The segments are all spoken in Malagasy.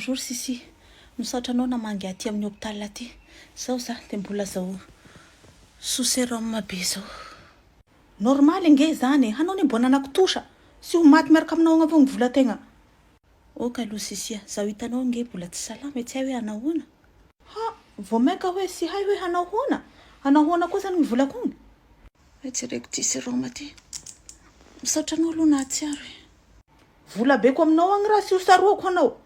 Bonjour Sissi, misaotra anao namangy aty amin'ny hôpital aty. Zao za dia mbola zao sous sérum be zao. Normal ange zany e, hanao anie mbo ananako tosa, tsy ho maty miaraka aminao agny avao ny volategna. Ok aloha Sissi a, zaho hitanao ange mbola tsy salama e, tsy hay hoe hanahoana. Ha, vao mainka hoe tsy hay hoe hanahoana? Hanahoana koa zany ny volako igny? Hay jereko ty sérum ty. Misaotra anao aloha nahatsiaro e. Vola beko aminao agny raha tsy ho tsaroako anao.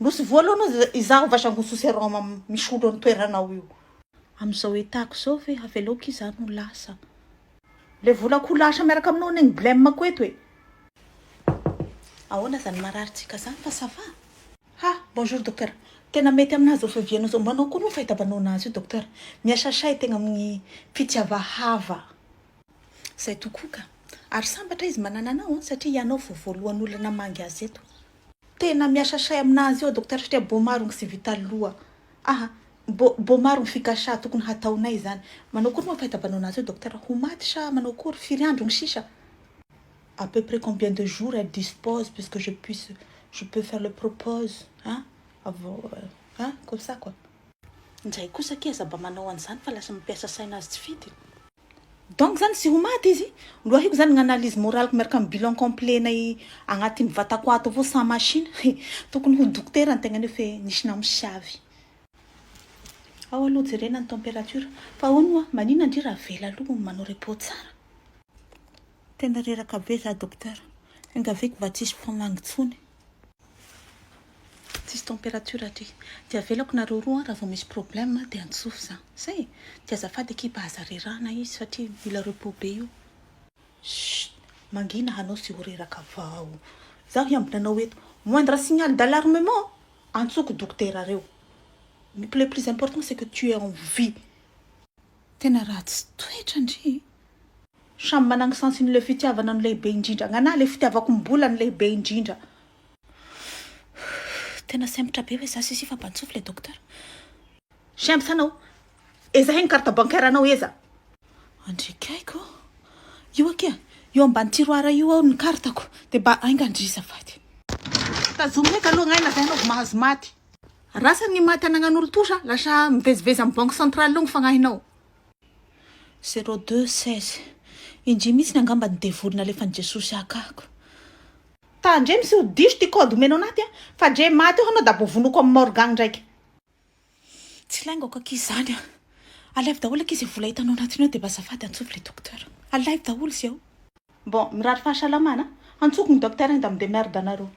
Nosy voalohany aza izaho vasango sous sérum misolo ny toeranao io. Amin'izao etako izao ve avelao ki za no lasa. Le volako ho lasa miaraka aminao anie ny blème-ko eto e. Ahoana zany marary tsika zany fa ça va? Ha! Bonjour docteur, tena mety aminahy zao fiavianao zao, mba anao koa no fahitavanao anazy io docteur, miasa say tegna amin'ny fitiava hava. Zay tokoa ka! Ary sambatra izy manana anao an, satria ianao vao voalohan'olona namangy azy eto. Tena miasa say aminazy io docteur satria bô maro ny tsy vita loha aha, bô bô maro ny fikasa tokony hataonay zany, manao akory moa fahitavanao anazy io docteur, ho maty sa manao akory, firy andro ny sisa? À peu près combien de jours elle dispose puisque je puisse je peux faire le propose hein avant hein comme ça quoi. Njay kosa akia aza mba manao an'izany fa lasa mampiasa saina azy tsy fidiny. Donc zany tsy ho maty izy, loahiko zany gn'analyse morale-ko miaraka amin'ny bilan complet-nay agnatin'ny vatako ato avao sans machine, tokony ho dokotera ny tegnany io fe nisy namosavy. Ao aloha jerena ny température, fa ahoana hoa, maninona ndry raha avela aloha manao repos tsara? Tena reraka be za docteur, engaviako mba tsisy mpamangy tsony. Tsisy température aty. Dia avelako nareo roa raha vao misy problème dia antsofy za. Zay e! Dia azafady ekipa aza rerahana izy satria mila repos be io. Chut! Mangina hanao sy ho reraka vao. Zaho hiambina anao eto. Moindre signal d'alarmement, antsoko dokotera reo. Le plus important c'est que tu es en vie. Tena ratsy toetra ndry. Samy managny sens ny le fitiavana no lehibe indrindra. Gnanahy le fitiavako mbola no lehibe indrindra. Tena sempotra be hoe za sisi fa mpantsofy le docteur. Sempotra anao. Eza he ny carte bancaire anao eza. Andrikaiko ô. Io akia, io ambany tiroir io ao ny carte-ko. Dia mba ainga ndry zafady. Tazomy heky aloha gnaina zay anao vao mahazo maty. Rasa ny maty anagnan'olo tosa, lasa mivezivezy amin'ny banque centrale eo ny fagnahinao. 02 16. Indry mihitsy angamba ny devoly nalefan'i Jesosy hakahako. Tandremo sy ho diso ty code omenao anaty a, fa dre maty eo hanao da vovonoko amin'ny morgue agny ndraiky. Tsy laingako akia izany a. Alaivo daholo akia izay vola hitanao anatiny ao dia mba azafady antsovy le docteur. Alaivo daholo izay ao. Bon, mirary fahasalamana. Antsoko ny docteur da mi-démerde anareo.